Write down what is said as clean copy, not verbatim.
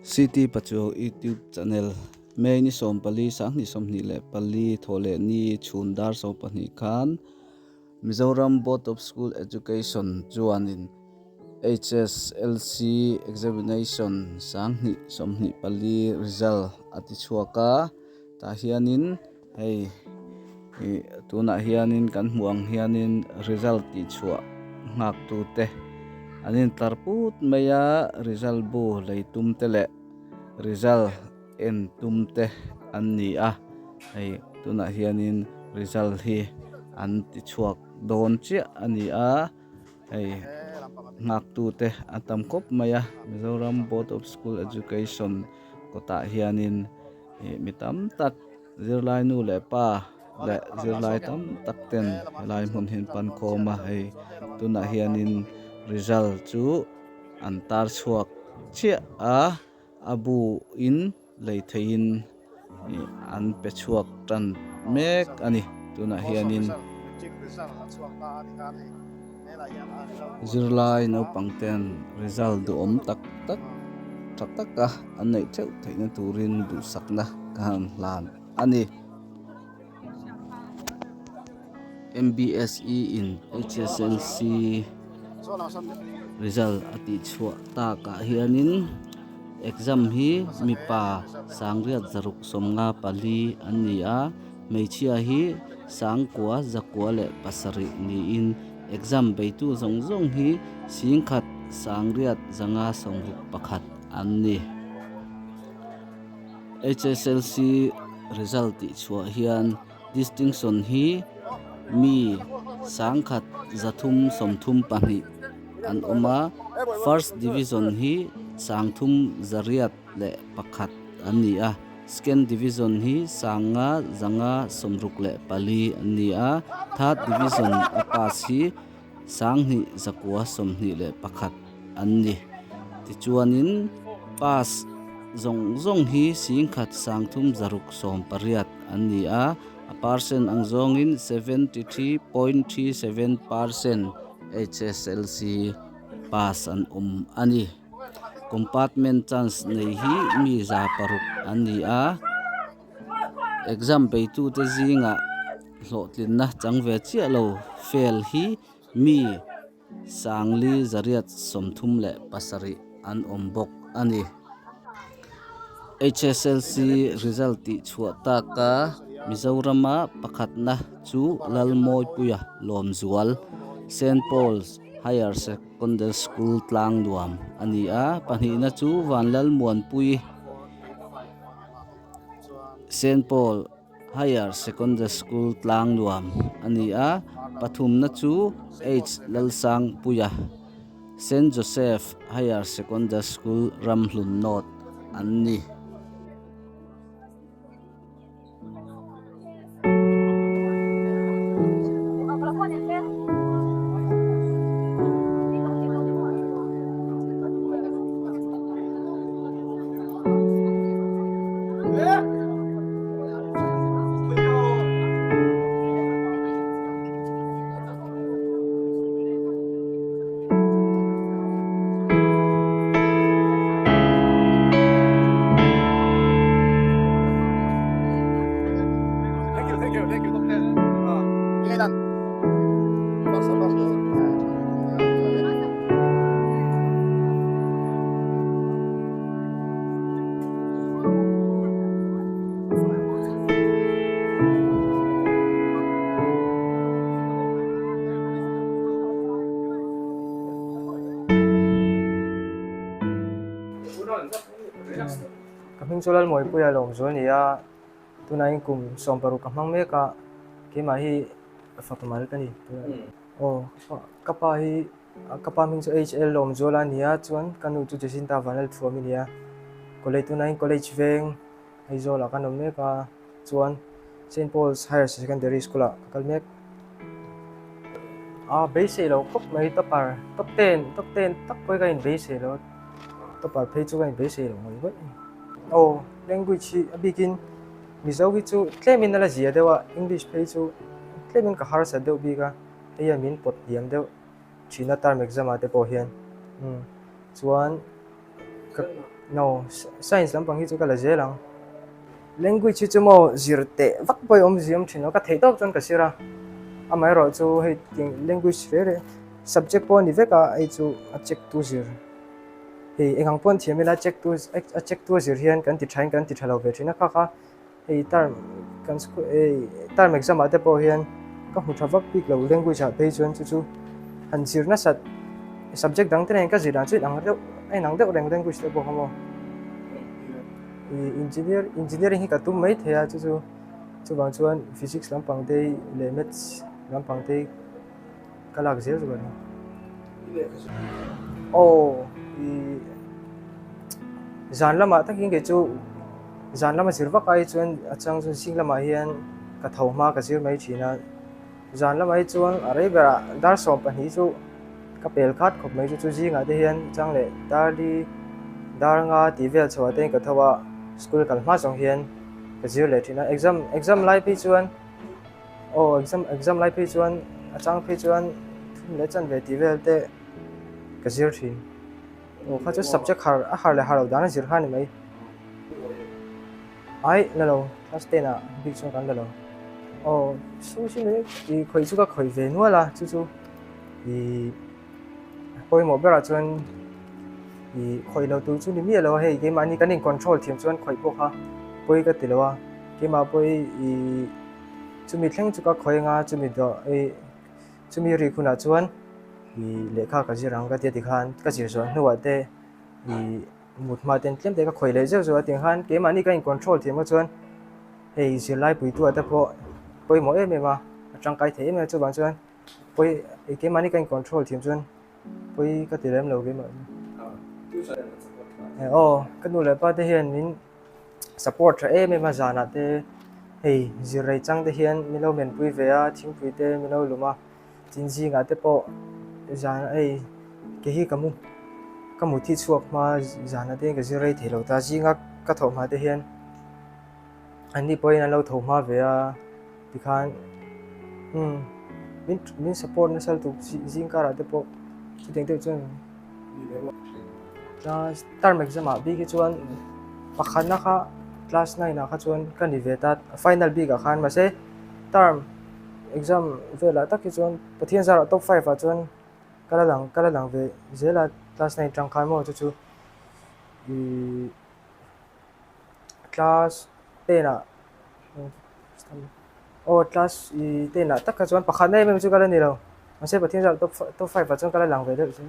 City Pachuau YouTube channel May ni 14 2024 Thawhlehni chhun dar 12 khan Mizoram Board of School Education chuanin HSLC Examination 2024 result a ti chhuak a, tah hianin hei ih tunah hianin kan hmuh ang hianin result tih chhuah nghak tute an intlar put mai a, result bu lei tum te leh result en tum te an ni a, hei tunah hianin result hi an ti chhuak dawn chiah a ni a, hei nghak tute a tam khawp mai a, Mizoram Board of School Education kawtah hianin ih mi tam tak zirlai nu leh pa leh zirlai tam tak ten helai hmun hi an pan khawm a hei tunah hianin result chu an tar chhuak chiah a a bu in lei theihin ih an pe chhuak tan mek a ni tunah hianin zirlai naupang ten result duhawm tak tak tha taka an neih theuh theihna turin duhsakna ka han hlan a ni. M_B_S_E in H_S_L_C result a tih chhuah takah hianin exam hi mipa sangriat zaruk 54 an ni a hmeichhia hi sangkua zakua leh pasarih niin exam beitu zawng zawng hi singkhat sangriat zanga 61 an ni. H_S_L_C result tih chhuah hian distinction hi mi sangkhat 332 an awm a first division hi 381 an ni a second division hi 5,564 an ni a third division a pass hi 2,921 an ni tichuanin pass zawng zawng hi singkhat 3,680 an ni a a percent ang zawngin 73.37% H_S_L_C pass an awm a ni compartment chance nei hi mi za paruk an ni a exam beitu te zingah hlawhtlinna chang ve chiah lo fail hi mi 4,837 an awm bawk a ni. H_S_L_C result tih chhuah taka Mizorama pakhatna chu Lalmawipuia Lawmzual Saint Paul's Higher Secondary School Tlangnuam a ni a, pahnihna chu Vanlalmuanpui Saint Paul Higher Secondary School Tlangnuam a ni a, pathumna chu H Lalsangpuia Saint Joseph Higher Secondary School Ramhlun North an ni. Thank you, thank you, thank you, doctor. Ka hming chu Lalmawipuia Lawmzual ni a, tunah kum 16 ka hmang mek a, keimah hi fapa mal ka ni. Aw, ka pa hi Ka pa hming chu HL Lawmzuala a ni a, chuan ka nu chu Jacinta Vanlalthuam i ni a. College tunah hian College veng Aizawl ah kan awm mek a, chuan Saint Paul's Higher Secondary School ah ka kal mek. A beisei lo khawp mai topper, top ten, top ten tak pawh hi ka inbeisei lo, topper phei chu ka inbeisei lo ngawih ngawih a ni. Aw, language hi a bikin Mizo hi chu tlemin a la zia deuh a, English phei chu tlemin ka harsat deuh bik a, hei hian min pawt hniam deuh. Thihna term exam ah te pawh hian umm chuan ka No, science lampang hi chu ka la zel ang. Language hi chu maw zir teh vak pawh i awm ziam thin lo, ka theih tawp chuan ka zir a. Amaherawh chu hei ting language reh reh subject pawh a ni vek a, hei chu a check tu zir. Hei eng ang pawh an thiam ila check tu a check tu a zir hian kan ti tha in kan ti tha lo ve thin a kha kha. Hei term kan school hei term exam ah te pawh hian ka hmu tha vak bik lo language ah phei chuan chu chu han zir nasat subject dang te nen ka zir dan chu inang deuh a inang deuh reng language te pawh kha maw ih engineer engineering hi ka tum mai thei a chu chu chuvang chuan physics lampang te leh maths lampang te Ka lak zel chu ka ring. Aw i zan lamah takin kei chu zan lama zir vak ai chuan a chang chuan zing lamah hian ka tho hma ka zir mai thin a. Zan lamah hi chuan a rei berah dar 12 chu ka pel khat khawp mai chu chu zingah te hian chang leh dar li dar nga tih vel chhoah te hian ka tho a school kal hma zawng hian ka zir leh thin a. Exam exam lai phei chuan. Aw exam exam lai phei chuan a chang phei chuan thum leh chan ve tih vel te ka zir thin. Aw kha chu subject har a har leh har loh dan a zir kha a ni mai. Ai la lo class 10 ah bik chuan kan la lo. Aw social media i khawih chu ka khawih ve nual a chu chu i pawimawh berah chuan i khawih lo tur chu ni miah lo a hei keimahni kan in control thiam chuan khawih pawh kha pawi ka ti lo a keimah pawi i Chumi thleng chu ka khawi anga chumi dawh ei chumi rik hunah chuan ih lehkha ka zir ang ka tia tikhan ka zir zawh hnuah te ih mut hma ten tlem te ka khawi leh zeuh zeuh a tikhan keimahni ka in control thiam kha chuan hei zirlai puitu ah te pawh pawimawh em em a a tangkai thei em em a chuvang chuan pawi keimahni ka in control thiam chuan pawi ka ti lem lo keimah aw ka nu leh pa te hian min. Support tha em em a zanah te hei zir rei chang te hian min lo menpui ve a thingpui te min lo lum a tin zingah te pawh zan hei ke hi ka mu ka mut hi chhuak hma zanah te ka zir rei thei lo ta zinga ka thawh hma te hian an ni pawhin an lo tho hma ve a tikhan umm min min support nasa lutuk zing karah te pawh chutiang deuh chuan. Class term exam ah bik hi chuan pakhatna kha class 9 ah kha chuan ka ni ve ta final bik ah khan mahse term exam velah tak hi chuan Pathian zarah top 5 ah chuan ka la lang ka la lang ve zel a class 9 tang khan maw chu chu ihh class 10 ah aw class ih 10 ah tak kha chuan pakhatna em em chu ka la ni lo mahse Pathian zarah top 5 ah chuan ka la lang ve deuh chu.